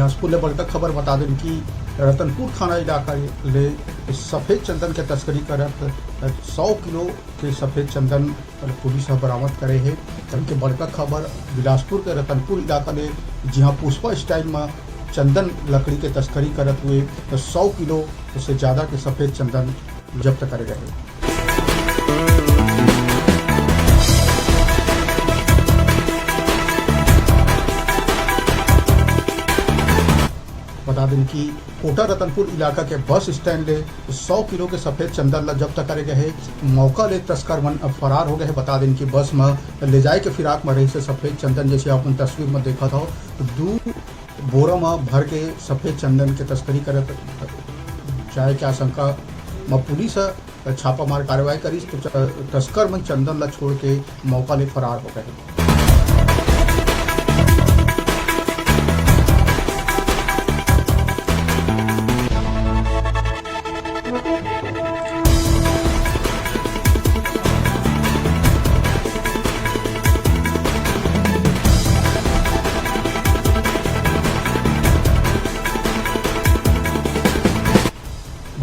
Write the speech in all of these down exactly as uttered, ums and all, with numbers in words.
बिलासपुर ले बड़का खबर बता देन कि रतनपुर थाना इलाका ले सफेद चंदन के तस्करी करत सौ किलो के सफेद चंदन पुलिस ह बरामद करे हे। जबकि बड़का खबर बिलासपुर के रतनपुर इलाका ले, जिहां पुष्पा स्टाइल म चंदन लकड़ी के तस्करी करत हुए सौ किलो से ज्यादा के सफेद चंदन जब्त करे गए। बता दें कि कोटा रतनपुर इलाका के बस स्टैंड ले सौ किलो के सफेद चंदन ला जब्त करे गए हे। मौका ले तस्कर मन फरार हो गए हे। बता दें कि बस म ले जाए के फिराक म रहिस हे सफेद चंदन, जैसे आप मन तस्वीर म देखत हव, दू बोरा म भर के सफेद चंदन के तस्करी करत जाए के आशंका म पुलिस ह छापामार कार्रवाई करिस, तो च-, तस्कर मन चंदन ला छोड़ के मौका ले फरार हो गए।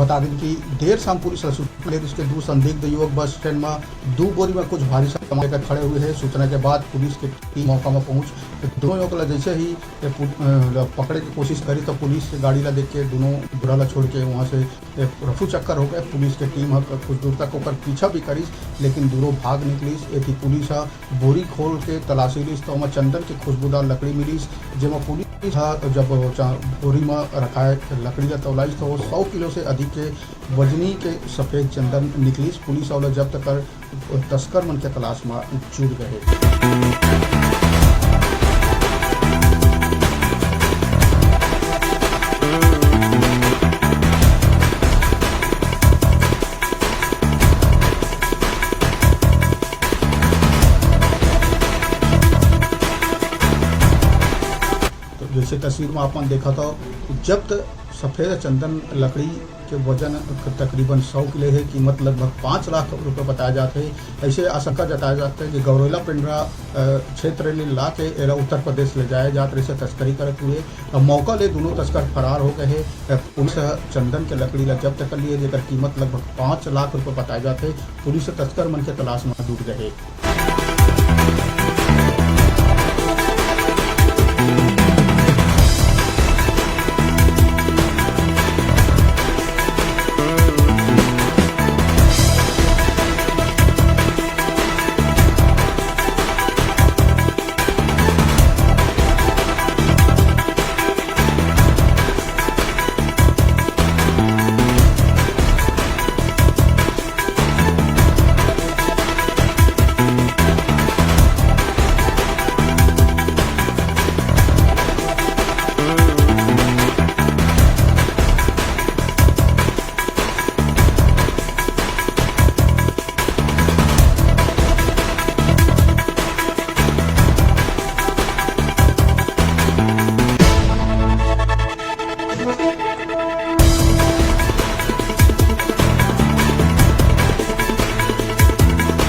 बता दें कि देर शाम पुलिस ला सूचना मिले, जिसके दू संदिग्ध युवक बस स्टैंड में दू बोरी में कुछ भारी सामान लेकर खड़े हुए हैं। सूचना के बाद पुलिस के टीम मौका में पहुंच दोनों युवक ला जैसे ही ये पु-, अ, पकड़े की कोशिश करी, तो पुलिस के गाड़ी ला देख के दोनों बोरा ला छोड़ के वहां से एक रफू चक्कर हो गए। पुलिस के टीम ह कुछ दूर तक ओकर पीछा भी करिस, लेकिन दूरों भाग निकलिस। एती पुलिस ह बोरी खोल के तलाशी लिस, तो ओमा चंदन के खुशबूदार लकड़ी मिलिस, जेमा पुलिस ह जब चा-, बोरी म रखाए लकड़ी ला तौलाइस, तो वो सौ किलो से अधिक के वजनी के सफेद चंदन निकलिस। पुलिस ओला जब्त कर तस्कर मन के तलाश म जुट गए। तो जैसे तस्वीर में आप मन देखत हो, जब्त सफेद चंदन लकड़ी के वजन तकरीबन सौ किलो है, कीमत लगभग पाँच लाख रुपए बताया जात है। ऐसे आशंका जताया जाता है कि गौरेला पेंड्रा, अ, क्षेत्र ले ला के एला उत्तर प्रदेश ले जाया जात रहिस तस्करी करत हुए। अब मौका ले दोनों तस्कर फरार हो गए हैं। अ, पुलिस ह चंदन के लकड़ी ला जब्त कर लिए, जेकर कीमत लगभग पाँच लाख रुपए बताया जात है। पुलिस तस्कर मन के तलाश में जुट गए है।